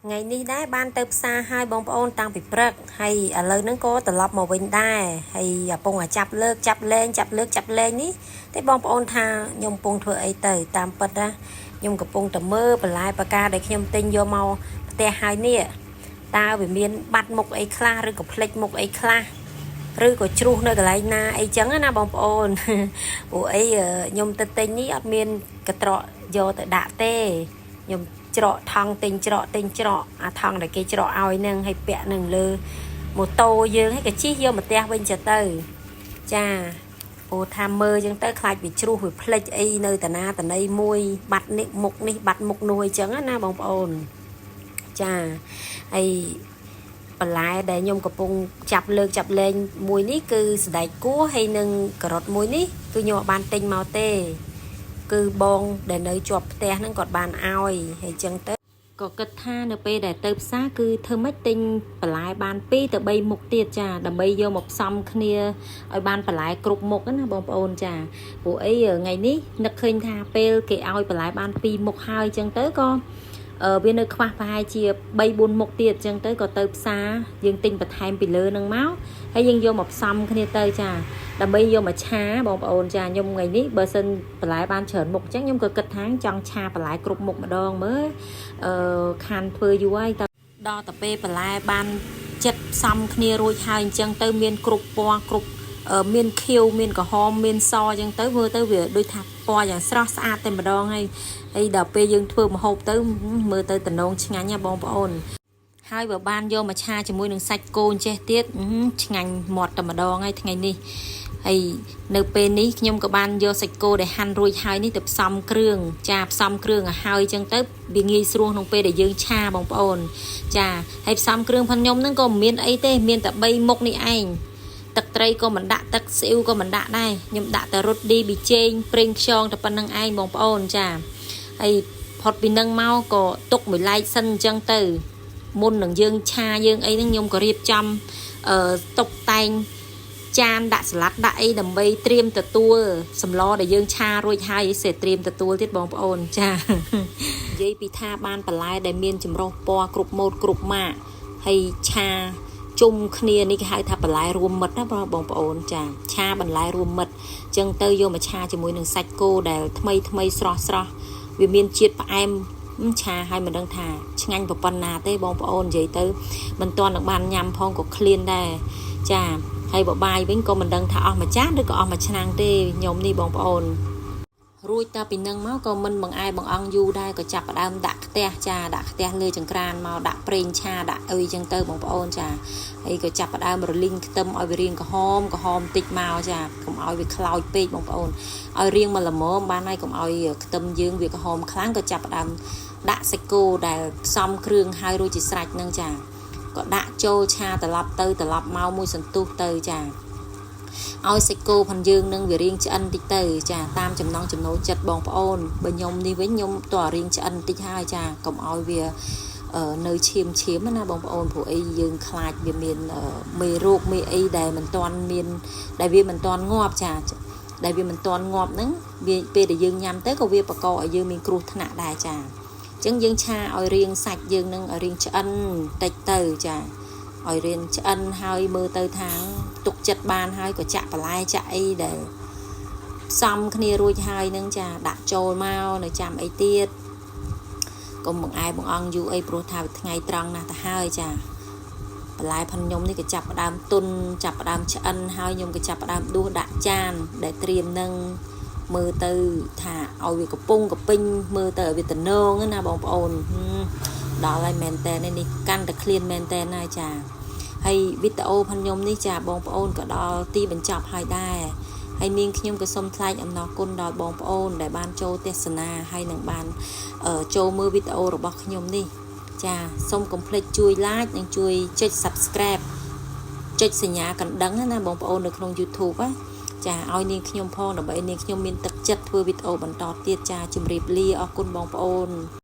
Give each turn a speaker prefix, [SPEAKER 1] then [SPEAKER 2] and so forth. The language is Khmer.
[SPEAKER 1] ថ្ងៃនេះដែរបានទៅផ្សារហើយបងប្អូនតាំងពីព្រឹកហើយឥឡូវហ្នឹងក៏ត្រឡប់មកវិញដែរហើយកំពុងអាចាប់លើកចាប់លែងចាប់លើកចាប់លែងនេះតែបងប្អូនថាខ្ញុំកំពុងធ្វើអីទៅតាមពិតណាខ្ញុំកំពុងតែមើលបន្លែបកាដែលខ្ញុំទិញយកមកផ្ទះហើយនេះតើវាមានបាត់មុខអីខ្លះឬក៏ភ្លេចមុខអីខ្លះឬក៏ជ្រុះនៅកន្លែងណាអីចឹងណាបងប្អូន ព្រោះអីខ្ញុំទៅទិញនេះអត់មានកត្រកយកទៅដាក់ទេខ្ញុំច្រកថង់ទិញច្រកទិញច្រកអាថង់ដែលគេច្រកឲ្យនឹងឲ្យពាក់នឹងលើម៉ូតូយើងឲ្យក៏ជិះយកមកផ្ទះវិញចាទៅចាព្រោះថាមើលចឹងទៅខ្លាចវាជ្រុះវាភ្លេចអីនៅតាណាតណីមួយបាត់នេះមុខនេះបាត់មុខនោះអីចឹងណាបងប្អូនចាហើយបន្លែដែលខ្ញុំកំពុងចាប់លើកចាប់លែងមួយនេះគឺសណ្តែកគួរហើយនឹងការ៉ុតមួយនេះគឺខ្ញុំអត់បានទិញមកទេ គឺបងដែលនៅជាប់ផ្ទះហ្នឹងគាត់បានឲ្យហើយចឹងទៅក៏គិតថានៅពេលដែលទៅផ្សារគឺធ្វើម៉េចទិញបន្លែបាន2ទៅ3មុខទៀតចាដើម្បីយកមកផ្សំគ្នាឲ្យបានបន្លែគ្រប់មុខណាបងប្អូនចាព្រោះអីថ្ងៃនេះនឹកឃើញថាពេលគេឲ្យបន្លែបាន2មុខហើយចឹងទៅក៏វានៅខ្វះប្រហែលជា3 4មុខទៀតចឹងទៅក៏ទៅផ្សារយើងទិញបន្ថែមពីលើនឹងមកហើយយើងយកមកផ្សំគ្នាទៅចាដើម្បីយកមកឆាបងប្អូនចាខ្ញុំថ្ងៃនេះបើសិនបន្លែបានច្រើនមុខចឹងខ្ញុំក៏គិតថាចង់ឆាបន្លែគ្រប់មុខម្ដងមើលអឺខានធ្វើយូរហើយតដល់ទៅពេលបន្លែបានចិត្តផ្សំគ្នារួចហើយអញ្ចឹងទៅមានគ្រប់ពណ៌គ្រប់មានខៀវមានក្រហមមានសអញ្ចឹងទៅមើលទៅវាដូចថាពណ៌យ៉ាងស្រស់ស្អាតតែម្ដងហើយហើយដល់ពេលយើងធ្វើម្ហូបទៅមើលទៅតំណងឆ្ងាញ់ណាបងប្អូនហើយបើបានយកមកឆាជាមួយនឹងសាច់គោអញ្ចេះទៀតឆ្ងាញ់មាត់តែម្ដងហើយថ្ងៃនេះហើយនៅពេលនេះខ្ញុំក៏បានយកសាច់គោដែលហាន់រួចហើយនេះទៅផ្សំគ្រឿងចាផ្សំគ្រឿងឲ្យហើយអញ្ចឹងទៅវាងាយស្រួលក្នុងពេលដែលយើងឆាបងប្អូនចាហើយផ្សំគ្រឿងផងខ្ញុំហ្នឹងក៏មិនមានអីទេមានតែ3មុខនេះឯងទឹកត្រីក៏មិនដាក់ទឹកស្អ៊ីវក៏មិនដាក់ដែរខ្ញុំដាក់តែរត់ឌីប៊ីចេងប្រេងខ្យងតែប៉ុណ្្នឹងឯងបងប្អូនចាហើយផុតពីនឹងមកក៏ទុកមួយឡែកសិនអញ្ចឹងទៅមុននឹងយើងឆាយើងអីហ្នឹងខ្ញុំក៏រៀបចំអឺតុបតែងចានដាក់ស្លាត់ដាក់អីដើម្បីត្រៀមទទួលសម្លដែលយើងឆារួចហើយសេត្រៀមទទួលទៀតបងប្អូនចានិយាយពីថាបានបន្លែដែលមានចម្រុះពណ៌គ្រប់ម៉ូតគ្រប់ម៉ាកហើយឆាជុំគ្នានេះគេហៅថាបន្លែរួមមិត្តណាបងប្អូនចាឆាបន្លែរួមមិត្តអញ្ចឹងទៅយកមកឆាជាមួយនឹងសាច់គោដែលថ្មីថ្មីស្រស់ស្រស់វាមានជាតិផ្អែមឆាឲ្យមិនដឹងថាឆ្ងាញ់ប៉ុណ្ណាទេបងប្អូននិយាយទៅមិនទាន់នឹងបានញ៉ាំផងក៏ឃ្លានដែរចាហើយបបាយវិញក៏មិនដឹងថាអស់មួយចានឬក៏អស់មួយឆ្នាំងទេខ្ញុំនេះបងប្អូនរួចតាពីនឹងមកក៏មិនបង្អែបង្អង់យូរដែរក៏ចាប់ផ្ដើមដាក់ខ្ទះចាដាក់ខ្ទះលើចង្ក្រានមកដាក់ប្រេងឆាដាក់អីចឹងទៅបងប្អូនចាហើយក៏ចាប់ផ្ដើមរលីងខ្ទឹមឲ្យវារៀងក្រហមក្រហមតិចមកចាកុំឲ្យវាខ្លោចពេកបងប្អូនឲ្យរៀងមកល្មមបានហើយកុំឲ្យខ្ទឹមយើងវាក្រហមខ្លាំងក៏ចាប់ផ្ដើមដាក់សាច់គោដែលផ្សំគ្រឿងហើយរួចជាស្រេចនឹងចាក៏ដាក់ចូលឆាត្រឡប់ទៅត្រឡប់មកមួយសន្ទុះទៅចាឲ្យសាច់គោផងយើងនឹងវារៀងឆ្អិនតិចទៅចាតាមចំណង់ចំណូលចិត្តបងប្អូនបើខ្ញុំនេះវិញខ្ញុំតើរៀងឆ្អិនតិចហើយចាកុំឲ្យវានៅឈាមឈាមណាបងប្អូនព្រោះអីយើងខ្លាចវាមានមេរោគមេអីដែលមិនទាន់មានដែលវាមិនទាន់ងាប់ចាដែលវាមិនទាន់ងាប់ហ្នឹងវាពេលដែលយើងញ៉ាំទៅក៏វាបកកឲ្យយើងមានគ្រោះថ្នាក់ដែរចាអញ្ចឹងយើងឆាឲ្យរៀងសាច់យើងនឹងឲ្យរៀងឆ្អិនតិចទៅចាឲ្យរៀងឆ្អិនហើយមើលទៅថាទុកចិត្តបានហើយក៏ចាក់បន្លែចាក់អីដែលផ្សំគ្នារួចហើយនឹងចាដាក់ចូលមកនៅចាំអីទៀតកុំបង្អែបង្អង់យូរអីព្រោះថាថ្ងៃត្រង់ណាស់ទៅហើយចាបន្លែផាន់ខ្ញុំនេះក៏ចាប់ផ្ដើមទុនចាប់ផ្ដើមឆ្អិនហើយខ្ញុំក៏ចាប់ផ្ដើមដួសដាក់ចានដែលត្រៀមនឹងមើលទៅថាឲ្យវាកំពុងកពេញមើលទៅឲ្យវាតំណងណាបងប្អូនដល់ហើយមែនតើនេះកាន់តែឃ្លានមែនតើណាចាហើយវីដេអូផាន់ខ្ញុំនេះចាបងប្អូនក៏ដល់ទីបញ្ចប់ហើយដែរហើយនាងខ្ញុំក៏សូមថ្លែងអំណរគុណដល់បងប្អូនដែលបានចូលទស្សនាហើយនឹងបានចូលមើលវីដេអូរបស់ខ្ញុំនេះចាសូមកុំភ្លេចជួយ like និងជួយចុច Subscribe ចុចសញ្ញាកណ្ដឹងណាបងប្អូននៅក្នុង YouTube ណាចាឲ្យនាងខ្ញុំផងដើម្បីនាងខ្ញុំមានទឹកចិត្តធ្វើវីដេអូបន្តទៀតចាជម្រាបលាអរគុណបងប្អូន។